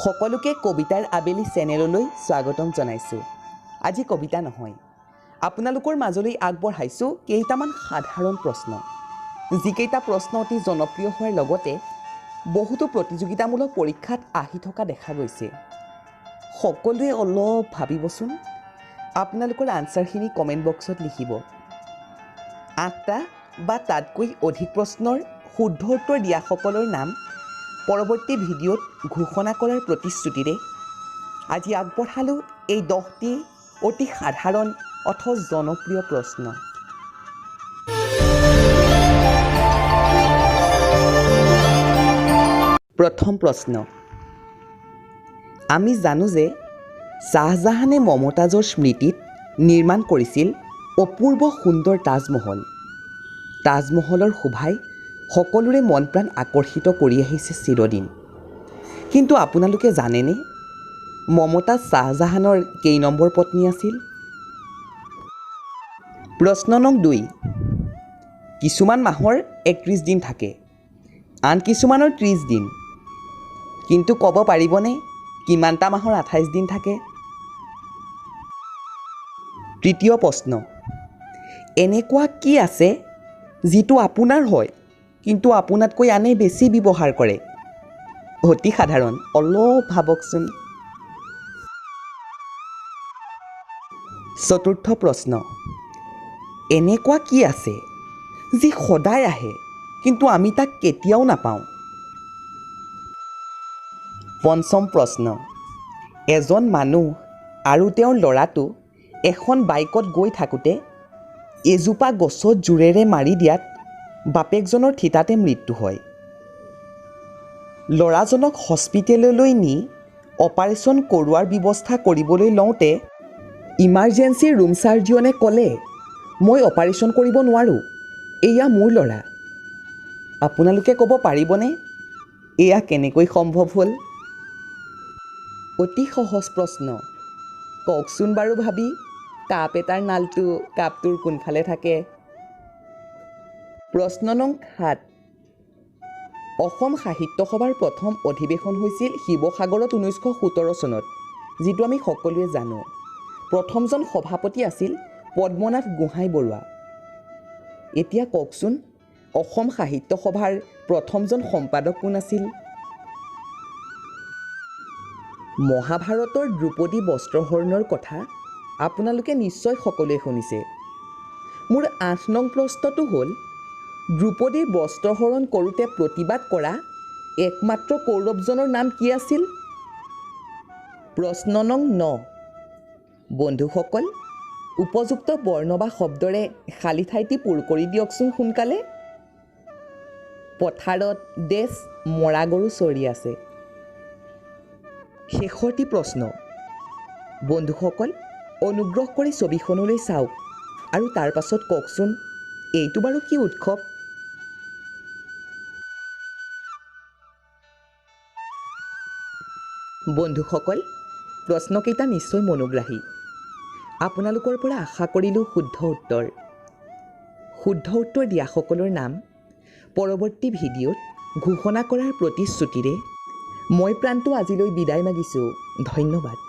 সকলোকে কবিতাৰ আবেলি চেনেললৈ স্বাগতম জনাইছোঁ। আজি কবিতা নহয়, আপোনালোকৰ মাজলৈ আগবঢ়াইছোঁ কেইটামান সাধাৰণ প্ৰশ্ন, যিকেইটা প্ৰশ্ন অতি জনপ্ৰিয় হোৱাৰ লগতে বহুতো প্ৰতিযোগিতামূলক পৰীক্ষাত আহি থকা দেখা গৈছে। সকলোৱে অলপ ভাবিবচোন, আপোনালোকৰ আনচাৰখিনি কমেণ্ট বক্সত লিখিব। 8টা বা তাতকৈ অধিক প্ৰশ্নৰ শুদ্ধ উত্তৰ দিয়াসকলৰ নাম পৰৱৰ্তী ভিডিঅ'ত ঘোষণা কৰাৰ প্ৰতিশ্ৰুতিৰে আজি আগবঢ়ালোঁ এই 10টি অতি সাধাৰণ অথচ জনপ্ৰিয় প্ৰশ্ন। প্ৰথম প্ৰশ্ন, আমি জানো যে শ্বাহজাহানে মমতাজৰ স্মৃতিত নিৰ্মাণ কৰিছিল অপূৰ্ব সুন্দৰ তাজমহল। তাজমহলৰ শোভাই সকলোৰে মন প্ৰাণ আকৰ্ষিত কৰি আহিছে চিৰদিন। কিন্তু আপোনালোকে জানেনে মমতাজ শ্বাহজাহানৰ কেই নম্বৰ পত্নী আছিল? প্ৰশ্ন নং 2, কিছুমান মাহৰ 31 দিন থাকে, আন কিছুমানৰ 30 দিন, কিন্তু ক'ব পাৰিবনে কিমানটা মাহৰ 28 দিন থাকে? তৃতীয় প্ৰশ্ন, এনেকুৱা কি আছে যিটো আপোনাৰ হয় কিন্তু আপোনাতকৈ আনে বেছি ব্যৱহাৰ কৰে? অতি সাধাৰণ, অলপ ভাবকচোন। চতুৰ্থ প্ৰশ্ন, এনেকুৱা কি আছে যি সদায় আহে কিন্তু আমি তাক কেতিয়াও নাপাওঁ? পঞ্চম প্ৰশ্ন, এজন মানুহ আৰু তেওঁৰ ল'ৰাটো এখন বাইকত গৈ থাকোঁতে এজোপা গছত জোৰেৰে মাৰি দিয়াত বাপেকজনৰ থিতাতে মৃত্যু হয়। ল'ৰাজনক হস্পিটেললৈ নি অপাৰেশ্যন কৰোৱাৰ ব্যৱস্থা কৰিবলৈ লওঁতে ইমাৰ্জেঞ্চি ৰুম চাৰ্জনে ক'লে, মই অপাৰেশ্যন কৰিব নোৱাৰোঁ, এয়া মোৰ ল'ৰা। আপোনালোকে ক'ব পাৰিবনে এয়া কেনেকৈ সম্ভৱ হ'ল? অতি সহজ প্ৰশ্ন। কওকচোন বাৰু ভাবি, কাপ এটাৰ নালটো কাপটোৰ কোনফালে থাকে? প্ৰশ্ন নং 7, অসম সাহিত্য সভাৰ প্ৰথম অধিৱেশন হৈছিল শিৱসাগৰত 1917 চনত, যিটো আমি সকলোৱে জানো। প্ৰথমজন সভাপতি আছিল পদ্মনাথ গোহাঁই বৰুৱা। এতিয়া কওকচোন, অসম সাহিত্য সভাৰ প্ৰথমজন সম্পাদক কোন আছিল? মহাভাৰতৰ দ্ৰৌপদী বস্ত্ৰহৰণৰ কথা আপোনালোকে নিশ্চয় সকলোৱে শুনিছে। মোৰ 8 নং প্ৰশ্নটো হ'ল, দ্ৰৌপদীৰ বস্ত্ৰহৰণ কৰোঁতে প্ৰতিবাদ কৰা একমাত্ৰ কৌৰৱজনৰ নাম কি আছিল? প্ৰশ্ন নং 9, বন্ধুসকল, উপযুক্ত বৰ্ণ বা শব্দৰে খালী ঠাইটি পূৰ কৰি দিয়কচোন সোনকালে। পথাৰত ডেছ মৰা গৰু চৰি আছে। শেষৰটি প্ৰশ্ন, বন্ধুসকল, অনুগ্ৰহ কৰি ছবিখনলৈ চাওক আৰু তাৰ পাছত কওকচোন এইটো বাৰু কি উৎসৱ? বন্ধুসকল, প্ৰশ্নকেইটা নিশ্চয় মনোগ্ৰাহী। আপোনালোকৰ পৰা আশা কৰিলোঁ শুদ্ধ উত্তৰ। শুদ্ধ উত্তৰ দিয়াসকলৰ নাম পৰৱৰ্তী ভিডিঅ'ত ঘোষণা কৰাৰ প্ৰতিশ্ৰুতিৰে মই প্ৰাণটো আজিলৈ বিদায় মাগিছোঁ। ধন্যবাদ।